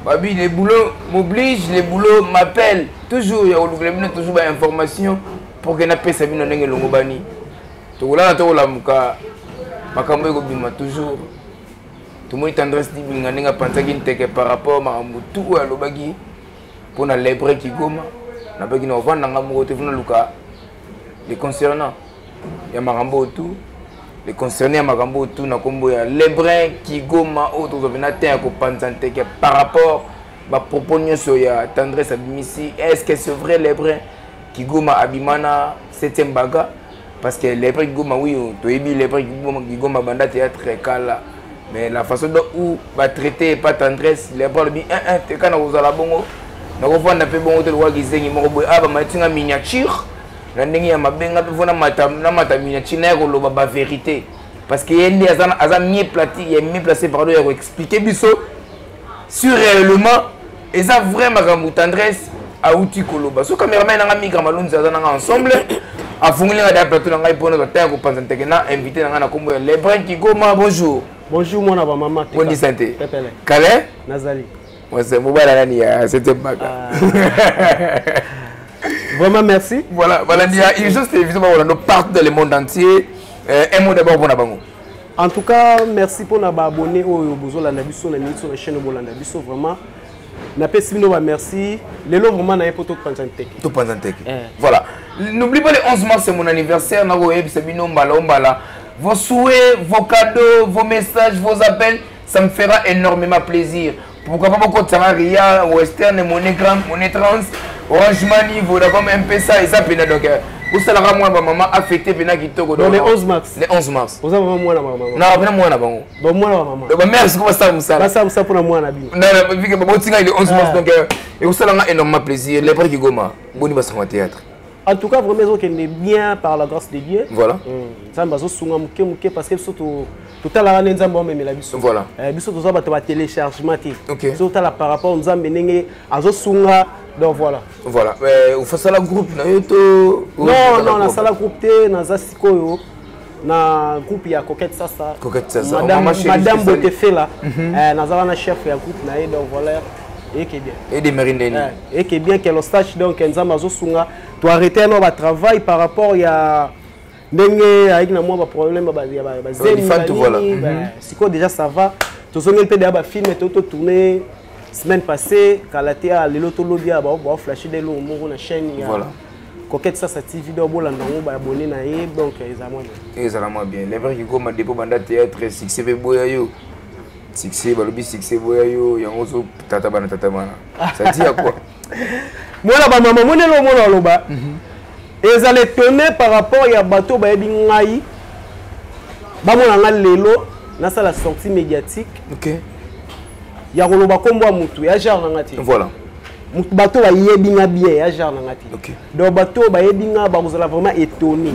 Babi, le boulot m'oblige, le boulot m'appelle. Toujours, ya kolukela bino toujours ba information pour que napesa bino ndenge elongobani. Tokolala tokolamuka makambo ekobima toujours. Tomoni Tendresse Dibinga ndenge apanzaki nteke par rapport makambo tout oyo alobaki mpo na Lebre Kigoma. Nabaki na ovanda nga moko te funa luka les concernant ya makambo oyo tout les concernés ya makambo oyo tout na nkombo ya Lebrun Kigoma oyo tozwa mpena te ya kopanza nteke par rapport bapropos nyonso ya Tendresse abimisi. Est ce que c'est vrai Lebrun Kigoma abima na 7e baga? Parce que Lebrun Kigoma, oui, toyebi Lebrun Kigoma banda théâtre kala, mais la façon dont où batraité pas Tendresse, Lebrun alobi 1 1 teka na kozala bongo, nakofanda mpe bongo te lokola kizengi moko boye. Ah, bamatinga miniature na ndenge ya mabe, nga mpe fo namata miniature naya koloba bavérité, parce que ye nde aza mieux placé, ya mieux placé, pardon, ya koexpliquer biso sur réellement eza vrai makambo Tendresse auti koloba. So cameraman nanga Migra Malunzi aza nanga ensemble, afungoli nga da plateau na ngai mpona kozwa ya kopanza nteke na invité na ngai na nkombo ya Lebrun Kigoma. Bonjour. Bonjour mwana bamama. Boni santé? Kale. Nazali. Mobala nani ya septième baga. Vraiment merci. Voilà, voilà, il y a Urgence Télévision partout dans le monde entier. Un mot d'abord pour Bango. En tout cas, merci pour na abonné oyo bozolanda biso na minute sur la chaîne bolanda biso vraiment. Napesi bino ba merci. Lelo vraiment na ye po topanza nteke. Topanza nteke. Voilà. N'oublie pas le 11 mars, c'est mon anniversaire. Nakoyebisa bino mbala mbala. Vos souhaits, vos cadeaux, vos messages, vos appels, ça me fera énormément plaisir. Pourquoi pas beaucoup de Ria, Western, MoneyGram, Money Trans, Orange Money, Vodacom, M-Pesa, et ça, donc, osalaka mwana bamama afete mpena kitoko. Le 11 mars. Le 11 mars. Oza mama mwana bamama? Na mpena mwana bango. Donc mwana bamama. Donc bamère sikoyo basala mosala. Basala mosala mpona mwana bino. Vike botinga le 11 mars, donc ekosalanga énormément plaisir. Lebrun Kigoma, boni basango théâtre? En tout cas, vraiment ezokende bien par la grâce de Dieu. Voilà. Nzambe azosunga moke moke, parce que biso totalaka nde Nzambe amemela biso. Voilà. Biso toza bato batéléchargement te. So totala par rapport Nzambe ndenge azosunga, donc voilà. Voilà. Ofasala groupe na yo to? Non, nasala groupe te. Naza sikoyo na groupe ya Coquette Sasa. Coquette Sasa. Madame, Madame Botefela. Naza wana chef ya groupe na ye, donc voilà, eke bien. Edemeri ndeni. Eke bien que le sache, donc Nzambe azosunga. Toarrêté no batravail par rapport ya ndenge ayaki na mwa baproblème ya bazemi. Sikoyo déjà ça va, tozongeli mpe deya bafilm to totourne semaine passée kala te. Lelo tolobi ya baoflashe de eloko moko na chaîne ya Coquette Sasa TV, donc bolanda yango, baabonné na ye, donc eza mwa bien. Ezala mwa bien. Lebrun Kigoma, depo banda théâtre, succès mpe boya yo, succès balobi succès boya yo, yango ozo tata bana tata bana, ça dit à quoi? Mwana bamama, monelo omona aloba ezala étonné par rapport ya bato bayebi ngai, bamona nga lelo nasala sortie médiatique ya koloba nkombo ya motu ya genre na nga te. Bato bayebi nga bien, ya genre na nga te. Donc bato bayebi nga bakozala vraiment étonné.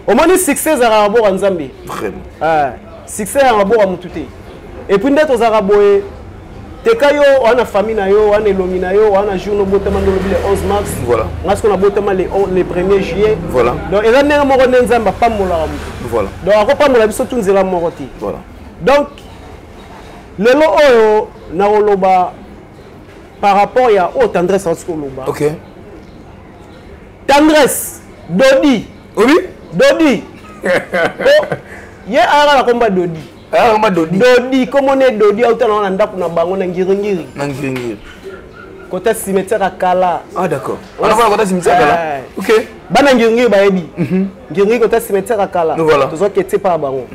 Omoni, succès ezalaka maboko ya Nzambe, succès ya maboko ya motu te. Et puis nde tozalaka boye, teka yo wana famille na yo wana, elongi na yo wana, jour nobotama nde olobi le 11 mars. Nga siko nabotama le 1er juillet. Donc eza ndenge moko nde Nzambe apambolaka motu. Donc akopambola biso tu nzela moko te. Donc lelo oyo nakoloba par rapport ya oyo Tendresse auti koloba. Tendresse Dodi. Obi. Dodi ye ayaka na komba Dodi. Ayaka Dodi. Dodi komona Dodi auta na ndako na bango na Ngiringiri. Na Ngiringiri. Kota cimetière ya kala. Ah d'accord, wana kota cimetière kala, ok. Bana Ngiringiri bayebi Ngiringiri, kota cimetière ya kala. Voilà. Tozwaki etie pa bango.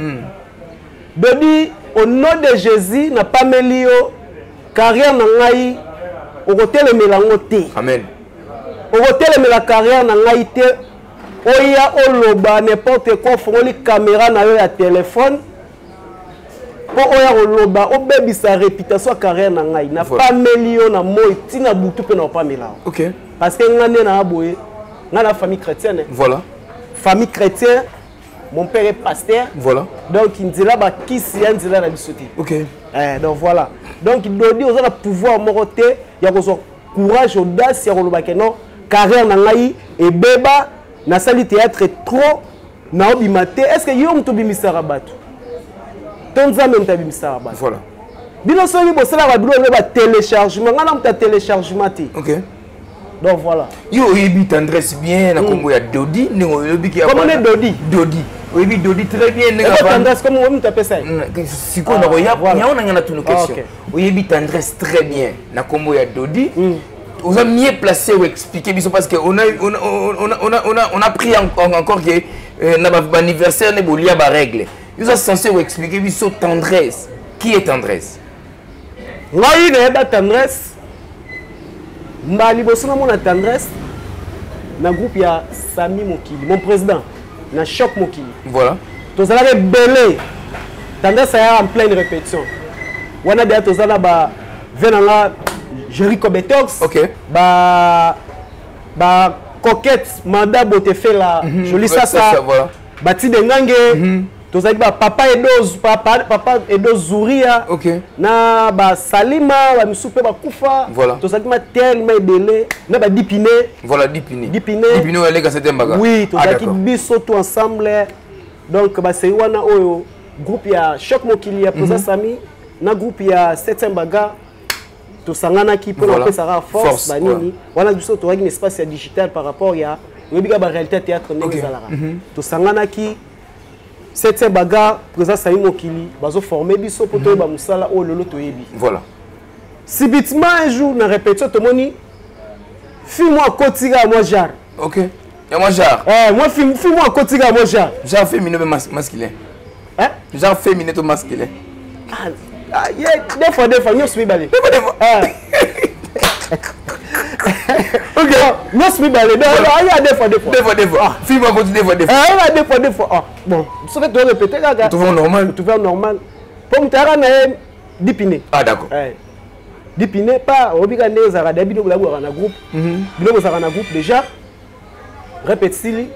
Dodi, au nom de Jésus, napameli yo carrière na ngai, okotelemela yango te. Amen. Okotelemela carrière na ngai te. Oya oloba n'importe quoi, ofongoli caméra na yo ya telefone mpo oya koloba, obebisa réputation ya carrière na ngai, napameli yo na moi ntina butu mpe na opamela. Parce que ngai nde naa boye, ngai na famille chrétienne. Famille chrétienne, mon père est pasteur. Donc nzela bakisi ya nzela na biso te. Donc voilà, donc Dodi oza na pouvoir moko te ya kozwa courage, audace ya koloba ke non, carrière na ngai ebeba, nasali théâtre trop, naobima te. Est ce que yo moto obimisaka bato to Nzambe moto abimisaka bato? Voilà. Bino soki bosalaka biloko yango batéléchargement, ngai na moto ya téléchargement te. Donc voilà. Yo oyebi Tendresse bien na kombo ya Dodi, ndenge oyebi ki Kombo nde Dodi. Dodi, oyebi Dodi très bien ndenge Tendresse comme oyebi moto apesa ye. Sikoyo nakoya yango na ngai na tunu question. Oyebi Tendresse très bien na kombo ya Dodi, oza mieux placé ou expliquer biso, parce que on a pris encore que na ba anniversaire ne bolia ba règle. Yo oza censé ou expliquer biso Tendresse, qui est Tendresse? Ngai nayeba Tendresse mbala liboso namona Tendresse na groupe ya Sami Mokili, mon président na Choc Mokili. Tozalaka ebele. Tendresse ayaka en pleine répétition wana deya, toza na ba ve na nga Jericho Betox, ba Coquette Manda Botefela, Joli Sasa, Batide Ngange. Tozalaki ba papa Edo, papa, papa Edo Zuria, na basalima bamisusu mpe bakufa. Tozalaki ma tellement ebele na badipine. Voilà, Dipine. Dipine. Dipine oyo aleka septième bagarre. Oui, tozalaki biso tout ensemble. Donc basei wana oyo groupe ya Choc Mokili ya président Sami na groupe ya 7e bagarre, tosanganaki mpona kopesaka force banini wana. Biso tozalaki na espace ya digital par rapport ya oyebi kaka baréalité ya théâtre ndenge ezalaka. Tosanganaki 7e bagarre, président Sami Mokili bazoforme biso mpo toyeba mosala oyo lelo toyebi. Subitement un jour na répétition, tomoni fille moko akoti kaka mwa genre. Ok, ya mwa genre. Eh, mwa fille moko akoti kaka mwa genre. Genre féminin mpe masculin? Hein? Genre féminin to masculin? Ah, ah, ye des fois, des fois nyonso mibale. Des fois, des fois. Ah. Ok. Nyonso mibale. Donc aya des fois, des fois. Des fois, des fois, fille moko akoti des fois, des fois. Aya des fois, des fois. Ah bon, soki torépété kaka, toujours normal. Toujours normal, po moto ayaka na ye Dipine. Ah d'accord. Eh. Dipine pa oyebi kaka ndenge ezalaka da bino bolabwaka na groupe, bino bozalaka na groupe déjà. Répète sili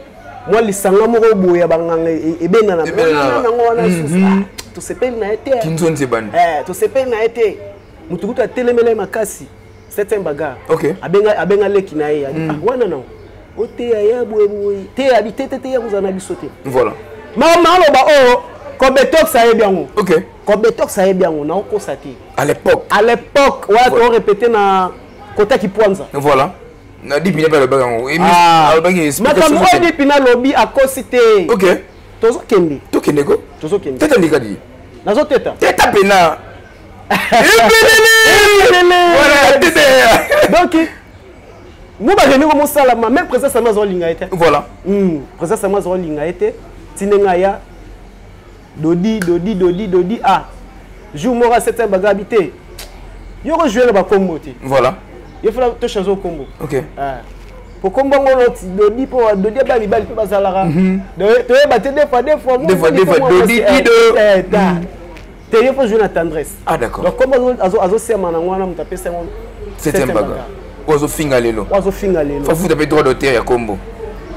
mwa lisanga moko boye ya banganga ebengana nango wana susu. Tosepeli na ye te. Kinzonzi ebandi. Tosepeli na ye te. Motu kutu atelemela ye makasi, septième bagarre. Abenga, abenga leki na ye. Ah, wana nango oteya ya boye boye te, abi te te te, ya kozala na biso te. Mama aloba oyo Kobetox ayebi yango. Kobetox ayebi yango, naokosa te. À l'époque. À l'époque wana torépété na kota Kipwanza. Voilà, na Dipine mpe alobaki yango. Alobaki. Makambo oyo Dipine alobi, akosi te. Tozokende. Tokende ko. Tozokende. Teta ndikadi. Nazoteta. Teta pena ebelele. Voilà, tete. Donc mo bakende ko mosalama, même président Sami azolinga ye te. Président Sami azolinga ye te. Ti ndenge aya Dodi, Dodi, Dodi, Dodi. Ah, jour moko asete bagabi te, yo kojoue na bakombo te. Ye fala tochange okombo. Po kombo yango noti Dodi, mpo Dodi aba mibali mpe bazalaka, toyeba te des fois, des fois. Des fois, des fois Dodi Dido. Te, ye faut jouer na Tendresse. Ah d'accord. Donc kombo azosema nango wana, moto apesa yango. Septième bagarre oyo azofinga lelo. Oyo azofinga lelo. Fafuta mpe droit d'auteur ya kombo.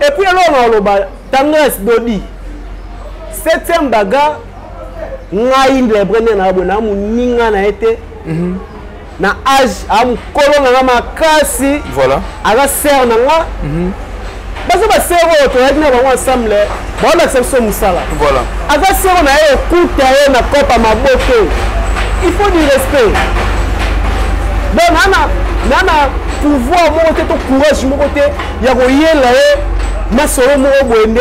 Et puis eloko na oloba, Tendresse, Dodi, septième bagarre, ngai lebre nde na boye na moninga na ye te na age, aa mokolo na nga makasi. Aza sere na nga. Baza basere oyo toyaki na bango ensemble, baolakisa biso mosala. Aza sere na ye, okuta ye na kopa maboke, il faut du respect. Donc nana pouvoir moko te to courage moko te ya koyela ye masolo moko boye nde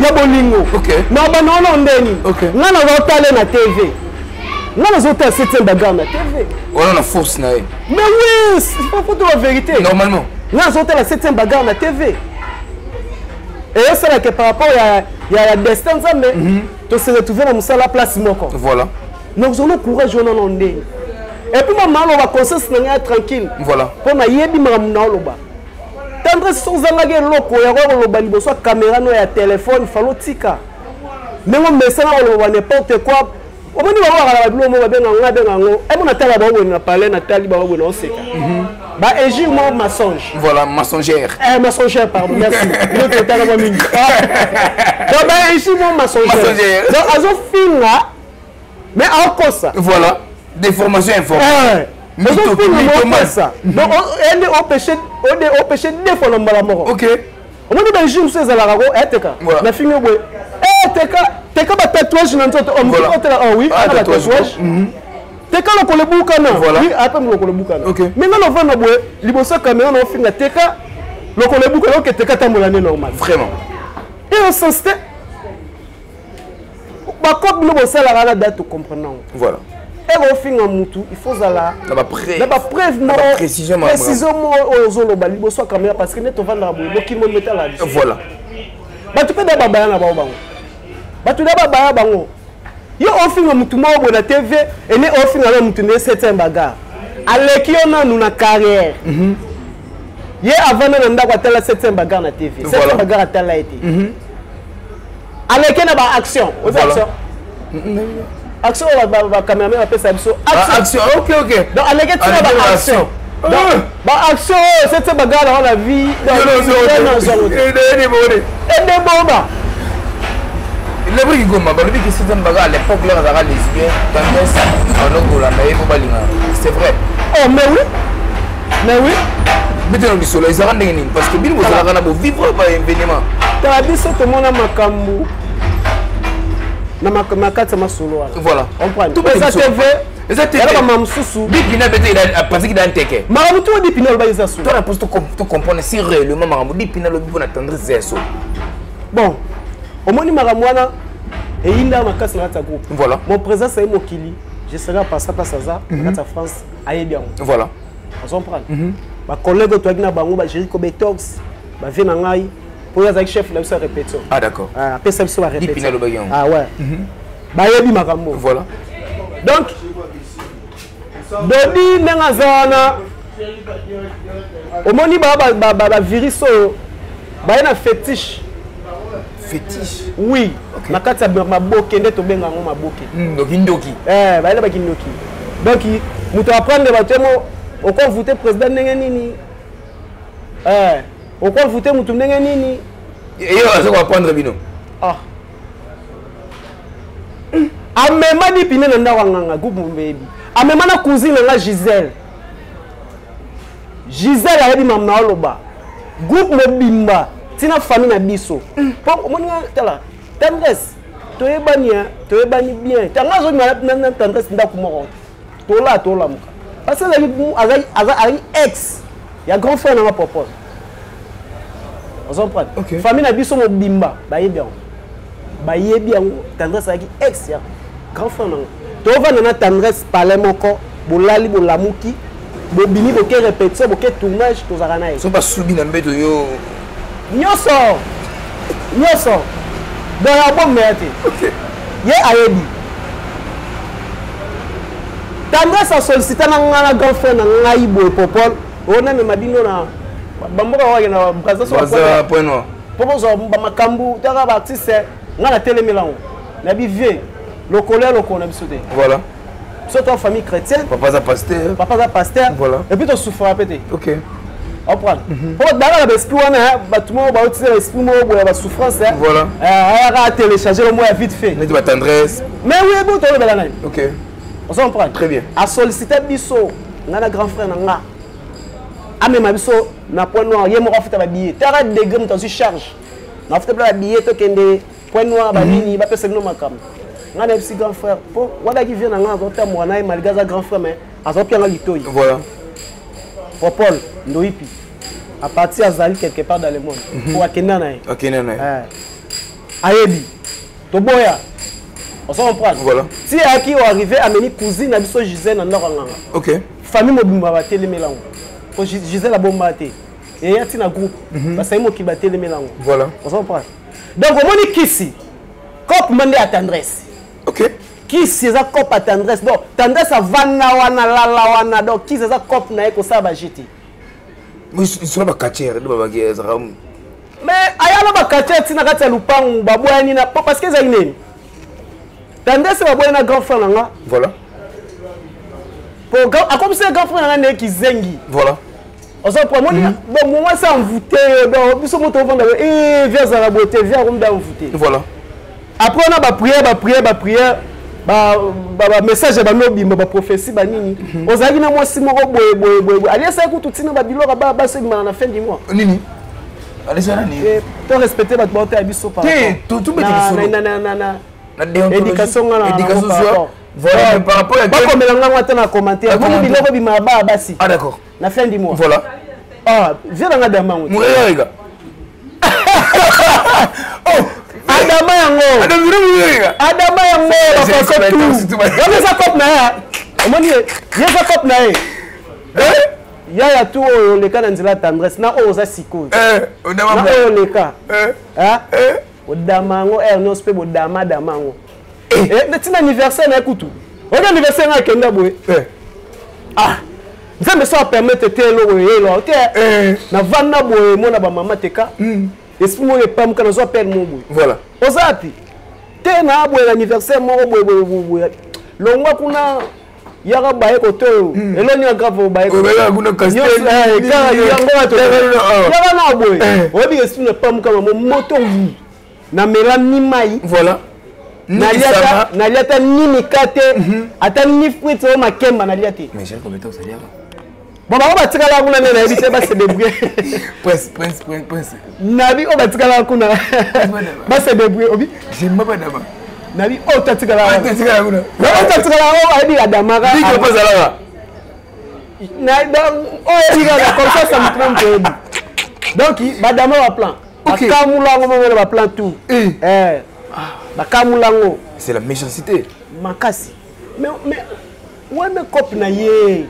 ya bolingo na bana wana. Ndeni nga nazotala na TV, nga nazotala septième bagarre na TV. Wana na force na ye. Mais oui, faut la vérité. Normalement. Nga nazotala septième bagarre na TV, eyosalaka par rapport ya destin Nzambe, tose retrouve na mosala place moko. Donc ozala courage wana na ndenge. Et puis mama aloba, conscience na ngai ya tranquille. Mpo nayebi makambo na oloba. Tendresse, so ozangaki eloko ya koloba liboso ya caméra no ya telefone, falo tika ndenge omesana koloba n'importe quoi. Omoni bango bakala babilo mo babenga ngo, abenga yango emo. Natala bango boye na palais, natali bango boye, naoseka ba injure mo mensonge. Voilà, mensongère. Eh, mensongère, pardon, merci. Yo totala mwa mingi. Donc ba injure mo mensongère, donc azofinga mais aokosa. Voilà, déformation informelle. Ozofinga mokosa, donc ende opêche, opêche deux fois na mbala moko. Omoni bainjure mosusu ezalaka ko eteka nafingi yo boye, teka teka batatouage na nzoto. Oh oui, ana batatouage. Teka lokolo ebukana. Voilà. Oui, ape lokolo ebukana. Ok. Mais nga novanda boye liboso ya caméra na ofinga teka lokolo ebukana, oke teka tambola nde normal. Vraiment. Et au sens te bakope bino bosalaka na date comprendre yango. Voilà. Eke ofinga mutu, il faut ozala na bapreuve, na bapreuve na moko, baprécision moko. Précision moko oyo ozoloba liboso ya caméra, parce que nde tovandaka boye, mokili momi etala biso. Voilà. Bato mpe da babaya na bango, bango bato da babaya bango. Yo ofinga mutu moko boye na TV, ene ofinga na mutu nde 7e bagarre, aleki yo nanu na carrière. Ye avanda na ndako, atala 7e bagarre na TV. 7e bagarre atala ye te, aleki na baaction oyebi. Voilà. Action, action oyo bacameraman bapesa biso. Ah, action, ok. Donc aleki ntina Aleki na baaction. action. Donc Ah. baaction oyo 7e bagarre nango na vie Yo, edeboba. Lebri Kigoma balobi ke septième bagarre, à l'époque là, azalaka lesbien, Tendresse banokolanda ye mpo balingana, c'est vrai? Oh, mais oui, mais oui. Betelo lisolo ezalaka ndenge nini? Parce que bino bozalaka na bovivre baévénement. Tala, biso tomona makambo na kati ya masolo wana. Voilà. Comprendre. Tout Eza biso. TV. Eza TV. Yala bamama mosusu. Dipina bete apasiki da nteke. Makambo to Dipina aloba eza solo. Toi na poso to comprendre si réellement makambo Dipina alobi mpona Tendresse eza ya solo. Bon, omoni makambo wana eyinda makasi na kati ya groupe. Voilà. Mon président saye mokili, je serai pasa place aza na kati ya France, ayebi yango. Voilà. Ozocomprendre, bacollègue oyo toyaki na bango, bagériko Betox, bavie na ngai, mpo oyo azalaki chef na biso ya répétition. Ah, d'accord. Ah, apesa biso Dipina alobaki yango. Ah ouais, bayebi makambo. Voilà. Donc Dodi, ndenge aza wana, omoni bavirus oyo baye na fétiche. Fétiche? Oui. Ok. Na kati ya maboke nde tobenga yango maboke. Ndoki ndoki. Eh, baye na bakindoki. Donc moto aprendre bato emo okovote président ndenge nini, eh, okovote motu ndenge nini. Ye aza koapprendre bino? Ah. Amema Dipine na ndako ya nganga, groupe mobebi. Amema na cousine na nga Gisele. Gisele ayebi mama na oloba. Groupe mobimba ntina famille na biso, mpo omoni nga, tala Tendresse, toyebani hein, toyebani bien. Tanga azobima na Tendresse ndako moko, tola tolamuka, parce que azalaki ex ya grand frère nanga Popol. Ozocomprendre? Ok. Famille na biso mobimba bayebi yango, bayebi yango. Tendresse azalaki ex ya grand frère nanga. Tovanda na Tendresse palais moko, bolali, bolamuki, bobimi, boke répétition, boke tournage, tozalaka na ye. So basubi na mbeto yo? Nyonso, nyonso. Donc ya bommeya te. Ok. Ye ayebi Tendresse asollicita na ngai na grand frère na ngai boye, Popol oyo namema bino na bamboka wakende Braza. Baza Point Noir. Mpo bozwa bamakambo taka baartiste, ngai natelemela yango, nabi vie lokolo ya lokolo na biso te. Voilà. Biso to famille chrétienne. Papa aza pasteur. Papa aza pasteur. Voilà. Et puis tosouffrira mpe te. Ok. Oprendre mpo bato bayaka na baesprit wana, bato moko baotisa baesprit moko boya basouffrance. Voilà. Ayaka atélécharge lo moko ya vite fait. Neti batendresse. Mais oui, bo tolobela nani? Ok. Ozo comprendre? Très bien. Asollicite biso, ngai na grand frère na nga, amema biso na Point Noir. Ye moko afuta babillet. Tara degré moto azwi charge nafuta bila babillet, tokende Point Noir, banini bapesa bino makambo. Ngai nayebisi grand frère mpo wadaki vie na ngai, azotambola na ye malgré aza grand frère, mais azopianga litoi. Voilà. Popol Ndoipi à partir azali quelque part dans le monde po akenda na ye. Akenda na ye. Eh. Ayebi toboya, ozo comprendre? Voilà. Ti ayaki oarrive, ameni cousine na biso Gisele na ndako ya nganga. Ok. Famille mobimba batelemela yango, po Gisele abomba te, eya ntina groupe basali mokili batelemela yango. Voilà. Ozo comprendre? Donc omoni kisi cope ma nde ya Tendresse. Ok. Kisi eza cope ya Tendresse. Donc Tendresse avanda wana, lala wana. Donc kisi eza cope na ye kosala bajete. Lisolo baquartier nde babaki ezalaka. Mais aya na baquartier ntina kati ya lupangu, baboyani na po parce que ezali nini, Tendresse baboyani na grand frère na nga. Voilà. Po akomisi grand frère na nga ndenge kizengi. Voilà. Ozo moni, bon, mwasi envoûté yo. Donc biso moto ovanda boye, vie azala boye te, vie akomi da envoûté. Voilà. Après on a baprière, baprière, baprière, bamessage ya bano obimba, baprophétie, banini, ozalaki na mwasi moko boye boye boye boye, aliesaki kutu ntina babiloko basi ebimaka na fin du mois. Nini alesa nani? To respecte bato baotaya biso par Te, tobeti lisolo. na Na déontologie. Éducation nga na éducation nango par zwa rapport. Voilà, par rapport à bakomela ngango ata na commentaire moni biloko bimaka baa basi. Ah d'accord. Na fin du mois. Voilà. Ah, viens nanga dama ngo. Murega. Oh, adama yango. Adama yango bafaso tout. Wana eza cope na ye. Omoni ye eza cope na ye. Yaya tu oyo oleka na nzela tendresse na oyo oza sikoyo. Na oyo oleka. Odama yango heure nyonso mpe bodama dama yango. Ntina anniversaire na ye kutu. Oyoki anniversaire nga akenda boye. Ah, nzambe so apermettre te eloko eyelo te. Navanda boye mona bamama teka. Esprit moko epamuka nazwa appel moko boye. Voilà. Oza wapi? Te na boye na anniversaire moko boye boye boye. Longwa kuna yaka baye kote oyo. Eloni ya grave baye. Yango wato. Yaka na boye. Oyebi esprit na epamuka mamo moto vu. Namela ni mai. Voilà. Nalia ata ni mikate, ata ni fruits oyo makemba nalia te. Mais j'ai combien de temps ça Bon, bango batikala kuna nde nayebi te base débrouiller. Prince, prince, prince, prince. Nabi oyo batikala kuna base débrouiller obi. J'aime pas dama. Nabi oyo tatikala kuna. Oyo tatikala oyo ayebi adamaka. Biko bazalaka. Na oyo yebi kaka comme ça ça me trompe oyebi. Donc badama ba plan. Bakamula yango moko na ba plan tout. Eh. Bakamula yango. C'est la méchanceté. Makasi. Mais wana cope na ye.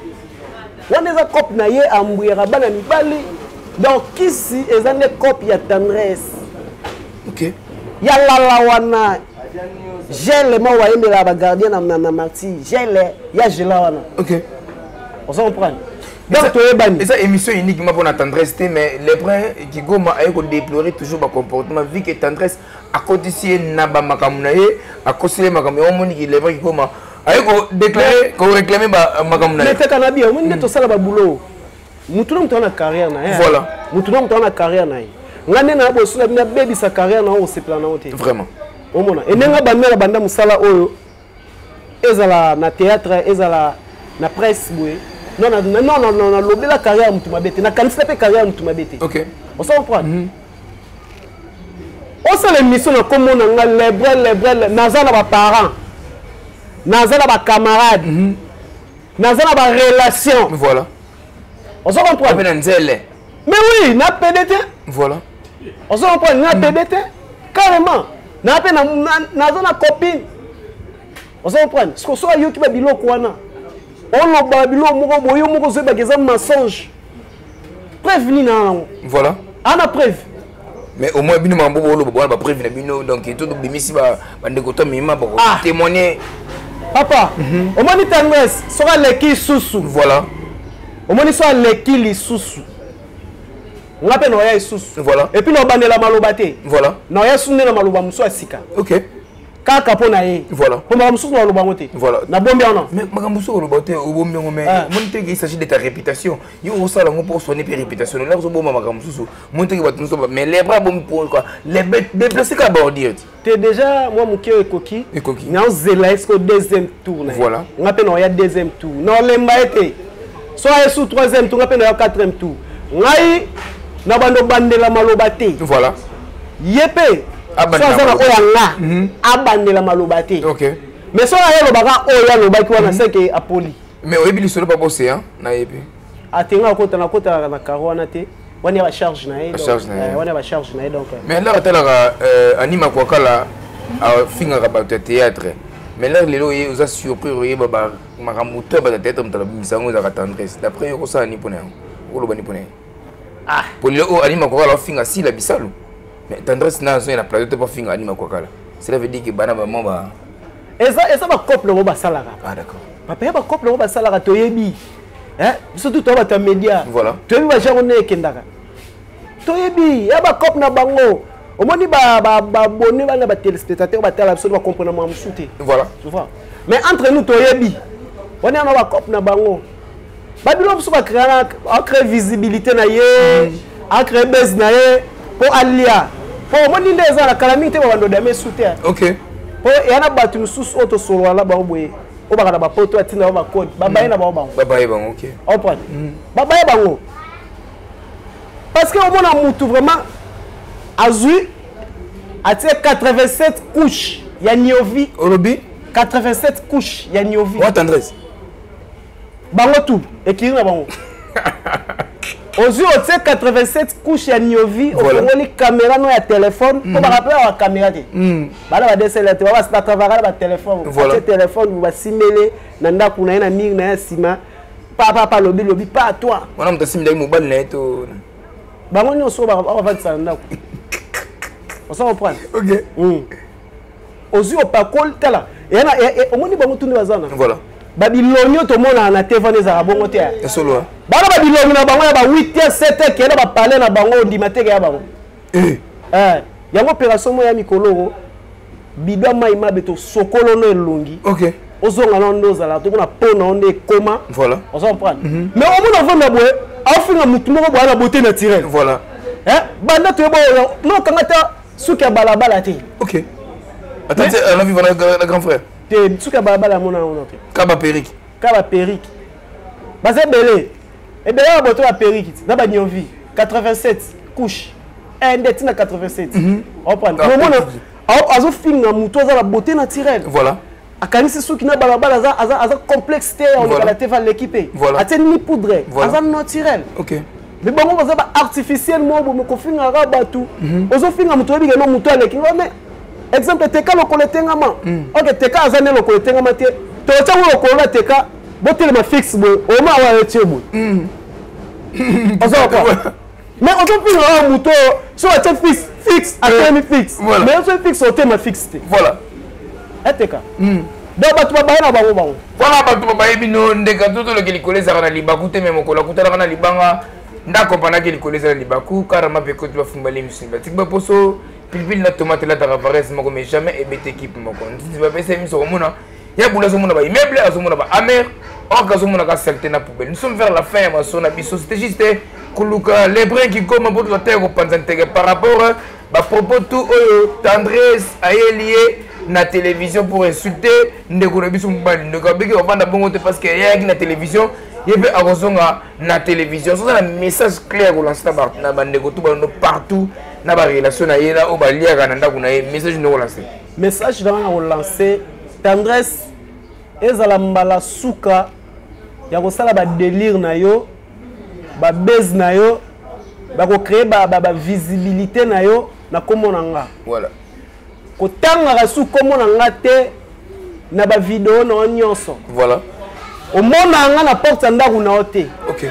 Wana eza cope na ye ambuyaka bana mibali. Donc kisi eza nde cope ya tendresse. OK. Ya lala wana. Gele mo wayembela ba gardien na na marti. Gele ya gela wana. OK. On s'en comprend. Donc toyebani. Eza émission uniquement pour la tendresse te, mais les brins qui goma aye ko déplorer toujours ba comportement vu que tendresse akotisi ye na ba makambo na ye, akosile makambo ya omoni ki les brins qui goma aye ko déclarer ko réclamer ba makambo na ye. Mais teka na bien, omoni nde tosala ba boulot. Mutu na mutu na carrière na ye. Voilà. Mutu na mutu na carrière na ye. Nga nde na bosu na bina bebisa carrière na osepela na te. Vraiment. Omona. E ndenga banda na banda musala oyo ezala na théâtre, ezala na presse boye. Non non non non non lobela carrière mutu mabete. Na kanisa pe carrière mutu mabete. OK. On s'en comprend. Osala émission na komona nga lebre lebre naza na ba parents. Naza na ba camarades. Naza na ba relations. Voilà. On s'en comprend. Na nzele. Mais oui, na PDT. Voilà. On s'en comprend, na PDT. Carrément. Na pe na naza na copine. On s'en comprend. Ce qu'on soit yo ki ba biloko wana. Oloba biloko moko boyo moko zoyeba eza mensonge. Preuve ni na nango. Voilà. Ana preuve. Mais au moins bino mambo bolo ba preuve na bino donc tout bimisi ba bandeko to mima ba témoigner. Papa, omoni tendresse soka leki susu. Voilà. Omoni so leki lisusu. Nga pe na ya lisusu. Voilà. Et puis na bandela maloba te. Voilà. Na ya sunde na maloba musu asika. OK. Kaka pona ye. Voilà. Po makambo mususu na loba ngote. Voilà. Na bombi wana. Mais makambo mususu oloba te obombi ngo mais moni te il s'agit de ta réputation. Yo osala ngo pour soigner pe réputation. Là ozo bomba makambo mususu. Moni te bato mususu mais les bras bombi pour quoi? Les bêtes déplacer ka bordir. Te déjà moi moke ekoki. Ekoki. Na ozela est-ce que deuxième tour na. Voilà. Nga pe na ya deuxième tour. Na olemba ete. Soit sous troisième tour nga pe na ya quatrième tour. Ngai na bando bandela maloba te. Voilà. Yepe. Abandela Soit aza na maloba. oyo anga, abandela maloba te. OK. Mais soit aye lobaka oyo alobaki wana, c'est que apoli. Mais oyebi lisolo pa bosse hein, na yebi. Atenga akota na kota na karo wana te. Wana ya ba charge na ye, Ba donc, charge na ye. wana ya ba charge na ye, donc, Mais là atalaka anima kwakala afingaka bato ya théâtre. Mais là lelo ye oza surpris oyeba ba makambo to ba théâtre mutala bimisa ngo ezalaka tendresse. D'après yo kosala ni pona yango. Okoloba ni pona ye. Ah. Pour lelo oyo anima kwakala afinga sila bisalu. Mais tendresse na zo na plateau te pa finga anima kwakala. Cela veut dire que bana ba mama ba Eza, eza ba couple ngo basalaka. Ah d'accord. Papa ya ba couple ngo basalaka toyebi. Hein? Surtout toi ba média. Voilà. Toyebi ba genre ne ekendaka. Toyebi ya ba couple na bango. Omoni ba ba ba abonné bana ba téléspectateurs ba tala biso ba comprendre ma musu te. Voilà. Tu vois. Mais entre nous toyebi. On est na ba couple na bango. Ba bilo biso ba créer na, a créer visibilité na ye, a créer buzz na ye po alia. Po omoni nde eza na kala mingi te ba bando dame sous terre. OK. Po ya na bato mosusu oyo tosolola na bango boye, oyo baka na ba poto atinda bango ba code, ba baye na bango bango. Ba baye bango, OK. Comprendre? Ba baye bango. Parce que omona mutu vraiment azui atie 87 couches ya Niovi. Olobi? 87 couche ya niovi. Wa tendresse. Bango tout ekiri na bango. Ozwi otie 87 couche ya niovi, ofongoli caméra no ya téléphone, po bakapela ba caméra te. Bana ba DSLR te, ba travaillaka na ba téléphone. Atie téléphone basimbele na ndako na ye na mur na ye nsima. Pa pa pa lobi lobi pa toi. Wana moto asimbelaki mobali na ye to bango nyonso bavandisa na ndako. Oza comprendre? Ok. Ozwi opakoli tala omoni bango tunde baza na. Voilà. Babilongi oyo tomonaka na TV wana ezalaka bongo te. Esolo. Bana babilongi na bango ya ba 8 h 7 h kenda ba palais na bango ondima te ya bango. Yango opération moya mikolo bidwa mai mabe to sokolo no elongi. Ok. Ozonga na ndo ozala to kuna pona onde ekoma. Voilà. Oza comprendre? Mais omona vanda boye afinga mutu moko boye na beauté naturelle. Voilà. Hein? Banda to boye no kanga ta suki ya balabala te. Ok. Attends, on a vu la grand frère. Te suki ya balabala mona ona te. Kaba perruque. Kaba perruque. Baza ebele. Ebele ya boto ya perruque na ba niovi 87 couche. Nde tina 87. Oprendre. Momona azofinga mutu aza la beauté naturelle. Voilà. Akanisi suki na balabala aza aza aza complexe te ya olekala te va l'équipe. Atie ni poudre. Aza naturel. OK. Mais bango baza ba artificiel mo bo kofinga ka batu. Ozofinga mutu oyebi ke no mutu aleki. Mais exemple teka lokolo etengama. OK, teka aza ne lokolo etengama te. Totia ngo lokolo na teka botelema fixe boye. Oma wa etie boye. Oza quoi? Mais ozofinga wa mutu so atie fixe fixe atelemi fixe. Mais ozo fixe otema fixe te. Voilà. Eteka. Donc bato babaye na bango bango. Voilà bato babaye bino ndeka totoloki likolo ezalaka na libaku te me mokolo akutanaka na libanga ndakompanaki likolo ezala libaku karama mpe koti bafumbali misuni batiki baposo pilipili na tomate elataka varese moko mais jamais ebete équipe moko nzinzi bapesa miso komona ya bula azomona ba immeuble azomona ba amer or azomona ka saleté na poubelle. Nous sommes vers la fin ya maso na biso, c'était juste koluka lebrun kikoma mpo tozwa te kopanza nteke par rapport ba propos tout oyo tendresse ayeli ye na télévision pour insulter ndeko na biso mobali. Ndeko abiki bavanda bongo te parce que yayaki na télévision ye mpe akozonga na télévision. Soza na message clair kolancer na bandeko tout bando partout na ba relation na ye na oyo baliaka na ndako na ye, message ndeko lancer. Message na nga kolancer tendresse ezala mbala suka ya kosala ba délire na yo, ba base na yo, ba ko créer ba ba visibilité na yo na kombo na nga. Voilà. Kotangaka su kombo na nga te na ba vidéo na nyonso. Voilà. Omona nga na porte ya ndako na yo te. OK.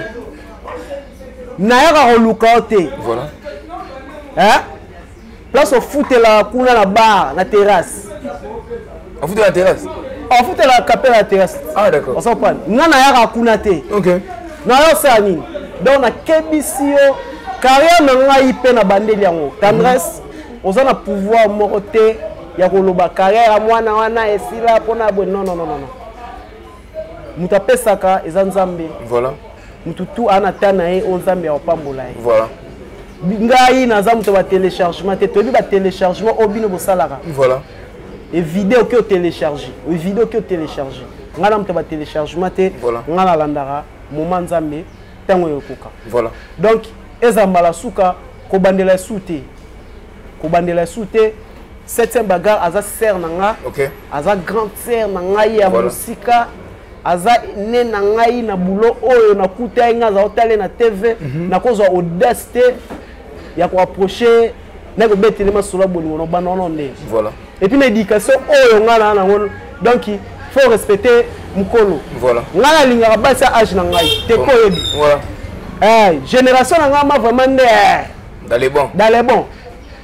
Nayaka koluka yo te. Voilà. Hein? Place ofutela kuna na bar, na terrasse. Ofutela na terrasse? Ofutela kapela na terrasse. Ah d'accord. On s'en prend. Nga nayaka kuna te. OK. Na yo sala nini? Donc na kebisi yo carrière na ngai pe na bandeli yango. Tendresse, oza na pouvoir moko te ya koloba carrière ya mwana wana esila pona boye. Non non non non. Mutu apesaka eza Nzambe. Voilà. Mutu tu ana ta na ye o Nzambe ya kopambola ye. Voilà. Ngai naza mutu ba téléchargement te, toyebi ba téléchargement oyo bino bosalaka. Voilà. Et vidéo que télécharger, et vidéo que télécharger. Ngai na mutu ba téléchargement te. Voilà. Ngai nalandaka moment Nzambe tango ekoka. Voilà. Donc eza mbala suka kobandela su te. Kobandela su te. 7e bagarre aza sœur na nga. OK. Aza grande sœur na ngai ya musika. Aza né na ngai na boulot oyo na kuta nga za otale na TV na kozwa audace te ya ko approcher na ko betele masolo bolingo no bana ono nde. Voilà. Et puis na éducation oyo nga na nango donc il faut respecter mukolo. Voilà. Nga na lingaka basi ya âge na ngai te ko yebi. Voilà. Eh génération na nga ma vraiment nde. Dans les bons. Dans les bons.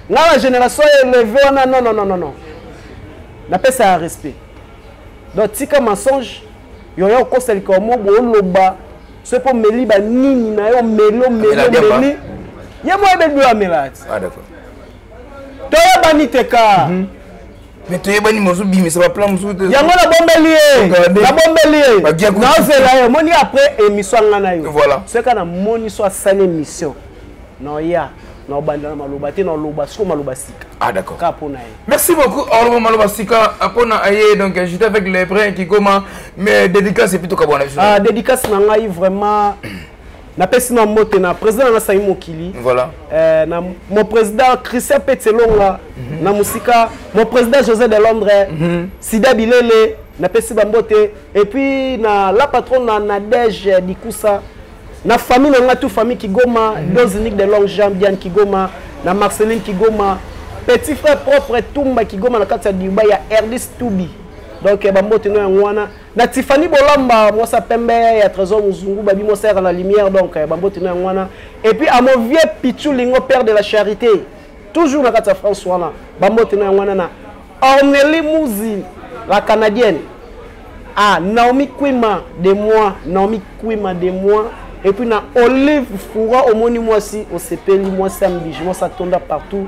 Nga la génération élevée wana non non non non non. Na pesa respect. Donc tika mensonge yoya okosalika mo boloba so po meli ba nini na yo melo melo meli ye mo ebe do amela. Ah d'accord. Toyebani te ka. Mais toyebani mozu bimisa ba plan mozu te. Yango na bombeli ye. Na bombeli ye. Na ozela ye moni après émission nga na yo. Voilà. Soka na moni so asali émission. Na ya na obanda na maloba te na loba siko maloba sika. Ah d'accord. Ka pona ye. Merci beaucoup Orlo maloba sika pona aye donc j'étais avec les brins qui koma mais dédicace et plutôt kabona. Ah dédicace na ngai vraiment. Napesi na mbote na président na Sami Mokili. Voilà. Na mon président Christian Petselonga na musika, mon président José de Londres, Sida Bilele, napesi ba mbote et puis na la patronne na Nadège Dikusa, na famille na nga tout famille Kigoma, Dose Nick de Longue Jambe Diane Kigoma, na Marceline Kigoma, petit frère propre Tumba Kigoma na kati ya Dubai ya Erdis Tubi. Donc ba mbote no yango wana na Tiffany Bolamba mwasa pembe ya Trésor Muzungu babi mwasa ya la lumière, donc ba mbote no yango wana. Et puis à mon vieux Pichou Lingo, père de la charité, toujours na kati ya France wana, ba mbote no yango wana na Ornelie Mouzi la canadienne, ah Naomi Kwima de moi, Naomi Kwima de moi, et puis na Olive Foura omoni mwasi osepeli mwasi ya mbiji mwasi atonda partout.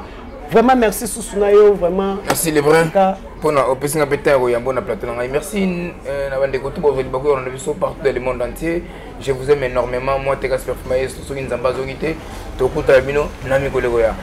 Vraiment merci susu na yo vraiment. Merci Lebrun mpona opesi nga mpe ntango koyambo na plateau na ngai. Merci na bandeko to bozali bakoyona biso partout dans le monde entier. Je vous aime énormément. Moi Tekas Perfumaye, soki Nzambe azongi te, tokutana bino na mikolo ekoya.